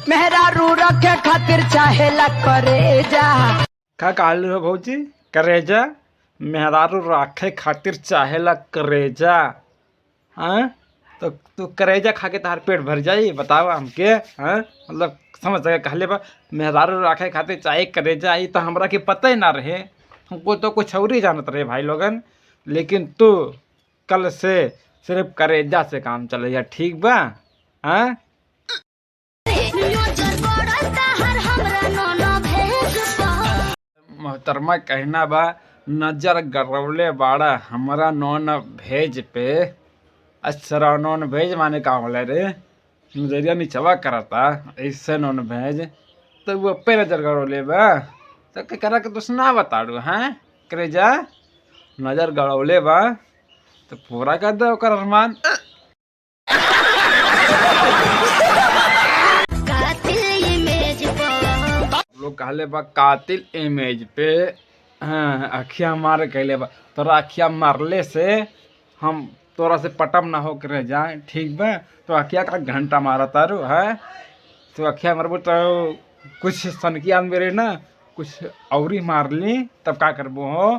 मेहरारू रखे खातिर चाहेला करेजा। का कहलू हो भौजी? करेजा? मेहरारू राखे खातिर चाहेला करेजा। हाँ, तो तू करेजा खा के तार पेट भर जाई? बताओ हमके। हाँ, मतलब समझ सके कहले बा मेहरारू राखे खातिर चाहे करेजा, ई तो हमरा के पता ही ना रहे, हमको तो कुछ और ही जानत रहे भाई लोगन। लेकिन तू कल से सिर्फ करेजा से काम चलैया, ठीक बा? हाँ, मोहतरमा कहना बा नजर गरौले बाड़ा हमरा नॉन भेज पे। अच्छा, नॉन भेज माने का होला रे? नजरिया निचवा करता ऐसे नॉन भेज, तो वो पे नजर गरौले बा तो के करा के तो सुना बताड़ू। हैं करेजा नजर गरौले बा तो पूरा कर दे ओकर अरमान। लोग कहले बा कातिल इमेज पे। हाँ, अखिया मार कहले बा, तोरा अखिया मारले से हम तोरा से पटम ना होके रह जाए, ठीक बा? तो अखिया का घंटा मारा तारू है, तो अखिया मारबो तो कुछ सनकिया मेरे ना कुछ औरी मार ली तब का करबो हो?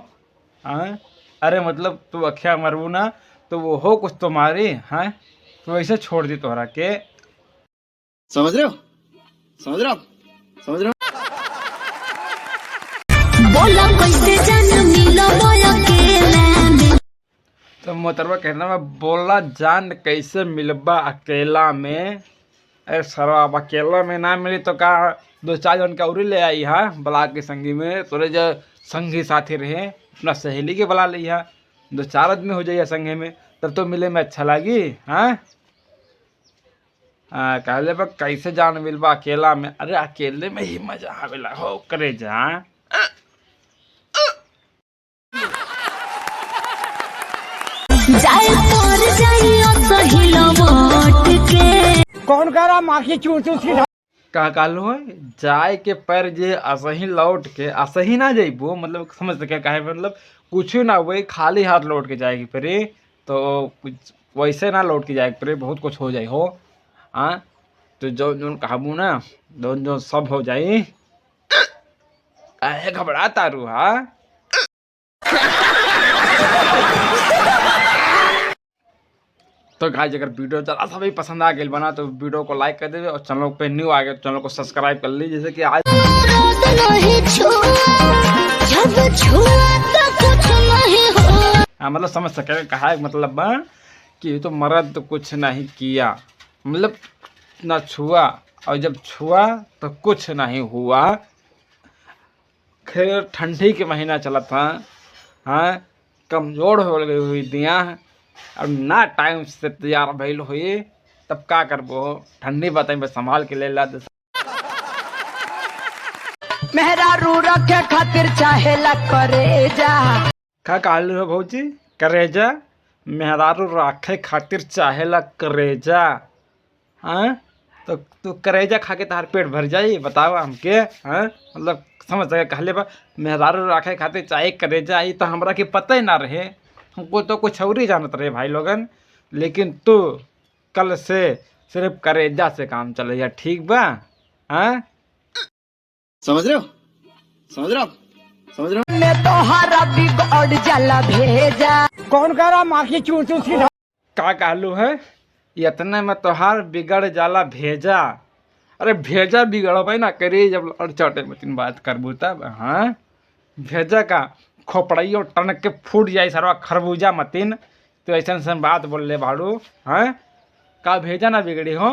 हाँ, अरे मतलब तू अखिया मारबू ना तो वो हो कुछ तो मारी। हाँ, तो ऐसे छोड़ दी तोहरा के। समझ रहे हो? समझ रहे हो आप? समझ रहे हो? बोला कैसे जान मिलो अकेला में। तो मोहतरमा कहना मैं बोला जान कैसे मिलबा अकेला में। अरे सरवा अब अकेला में ना मिली तो का दो चार जन के औरी ले आई हा बला के संगी में, तोरे जो संगी साथी रहे अपना सहेली के बुला ली हा, दो चार आदमी हो जाइए संगे में तब तो मिले में अच्छा लगी। हाँ हाँ, कहले बा कैसे जान मिलबा अकेला में। अरे अकेले में ही मजा आवेला हो करे जा। जाए पर जाइयो सही लौट के। कौन कह रहा माखी चूस चूस की? का कहलू है जाए के पैर जे असही लौट के असही ना जइबो, मतलब समझ सके काहे मतलब कुछ ना हुए खाली हाथ लौट के जाएगी परे, तो कुछ वैसे ना लौट के जाएगी परे, बहुत कुछ हो जाए हो। हाँ, तो जो जो कहबू ना जो जो सब हो जाई, काहे घबरा तारू? हाँ, तो गाइस अगर वीडियो जरा सा भी पसंद आ गई बना तो वीडियो को लाइक कर देवे और चैनल पे न्यू आ गए तो चैनल को सब्सक्राइब कर ली। जैसे कि आज रोज नहीं छुआ, जब छुआ तो कुछ नहीं हुआ। हाँ, मतलब समझ सके कहा है मतलब बा कि ये तो मर्द कुछ नहीं किया, मतलब ना छुआ और जब छुआ तो कुछ नहीं हुआ। खैर ठंडी के महीना चला था, हाँ कमज़ोर हो गई हुई दिया और ना टाइम से तैयार भइल हुई तब का करबो, ठंडी बताई बस संभाल के ले ला। मेहरारू रखे खातिर चाहेला करेजा। का कहलू हो भौजी? करेजा? मेहरारू राखे खातिर चाहेला करेजा। हाँ, तो तू करेजा खा के तार पेट भर जाई? बताओ हमके। हाँ, मतलब समझ सके कहले बा मेहरारू राखे खातिर चाहे करेजा, ई तो हमरा के पता ही ना रहे, हमको तो कुछ और ही जानत रहे भाई लोगन। लेकिन तू कल से सिर्फ करेजा से काम चलैया, ठीक बा? हाँ, समझ रहे हो? समझ रहे हो आप? समझ रहे हो? में तोहरा बिगड़ जाला भेजा। कौन कह रहा माखी चूस चूस की? का कहलू है इतने में तोहार बिगड़ जाला भेजा। अरे भेजा बिगड़बे ना करी जब लड़ चटे मतीन बात करबू तब। हाँ, भेजा का खोपड़ियो टनक के फूट जाई सरवा खरबूजा मतीन, तो ऐसा ऐसा बात बोल ले भाड़ू। हाँ, का भेजा ना बिगड़ी हो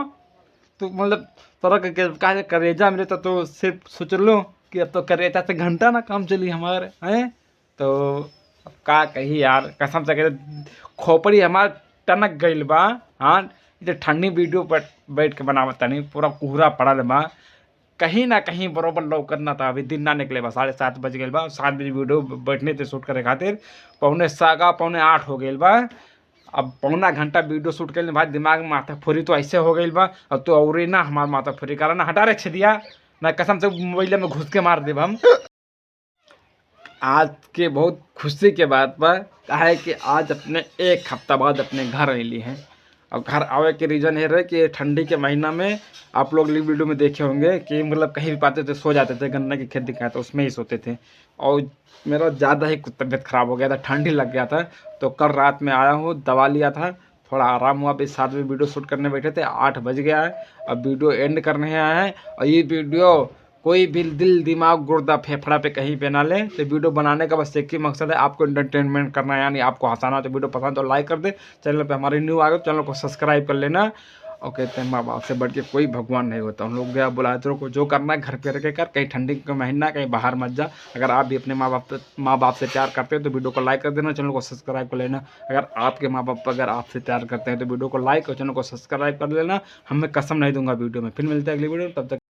तो मतलब तोरा के का करेजा मिले तो सिर्फ सोच लो कि अब तो करेजा से घंटा ना काम चली हमारे। हैं तो अब का कही यार, कसम से कहे खोपड़ी हमार टनक गइल बा। हाँ, ये ठंडी वीडियो पर बैठ के बनावत तनी, पूरा कोहरा पड़ल बा, कहीं ना कहीं बरोबर लौकत ना था। अभी दिन ना निकले बा, 7:30 बज गइल बा, 7 बजे वीडियो बैठने थे शूट करे खातिर, 7:45 7:45 हो गइल बा। अब पौना घंटा वीडियो शूट कर भाई दिमाग में माथा फोरी तो ऐसे हो गइल बा, और तो और ना हमार माथा फोरी करा ना हटा रे छेदिया ना, कसम से मोबाइल में घुस के मार देब हम। आज के बहुत खुशी के बात बा, काहे कि आज अपने एक हफ्ता बाद अपने घर अली हैं। और घर आवे के रीज़न ये रहे कि ठंडी के महीना में आप लोग वीडियो में देखे होंगे कि मतलब कहीं भी पाते थे सो जाते थे, गन्ने के खेत दिखाए तो उसमें ही सोते थे। और मेरा ज़्यादा ही तबीयत ख़राब हो गया था, ठंडी लग गया था। तो कल रात में आया हूँ, दवा लिया था, थोड़ा आराम हुआ। अभी साथ में वीडियो शूट करने बैठे थे, 8 बज गया है, अब वीडियो एंड करने आया है। और ये वीडियो कोई भी दिल दिमाग गुर्दा फेफड़ा पे कहीं पे ना ले। तो वीडियो बनाने का बस एक ही मकसद है, आपको एंटरटेनमेंट करना, यानी आपको हंसाना। तो वीडियो पसंद तो लाइक कर दे, चैनल पे हमारे न्यू आ गए चैनल को सब्सक्राइब कर लेना। और कहते हैं माँ बाप से बढ़ के कोई भगवान नहीं होता। उन लोग गया बुलाए तो को जो करना है घर पे रह के कर, कहीं ठंडी का महीना कहीं बाहर मत जा। अगर आप भी अपने माँ बाप से प्यार करते हैं तो वीडियो को लाइक कर देना, चैनल को सब्सक्राइब कर लेना। अगर आपके माँ बाप अगर आपसे प्यार करते हैं तो वीडियो को लाइक और चैनल को सब्सक्राइब कर लेना। हमें कसम नहीं दूंगा वीडियो में। फिर मिलते हैं अगली वीडियो में, तब तक।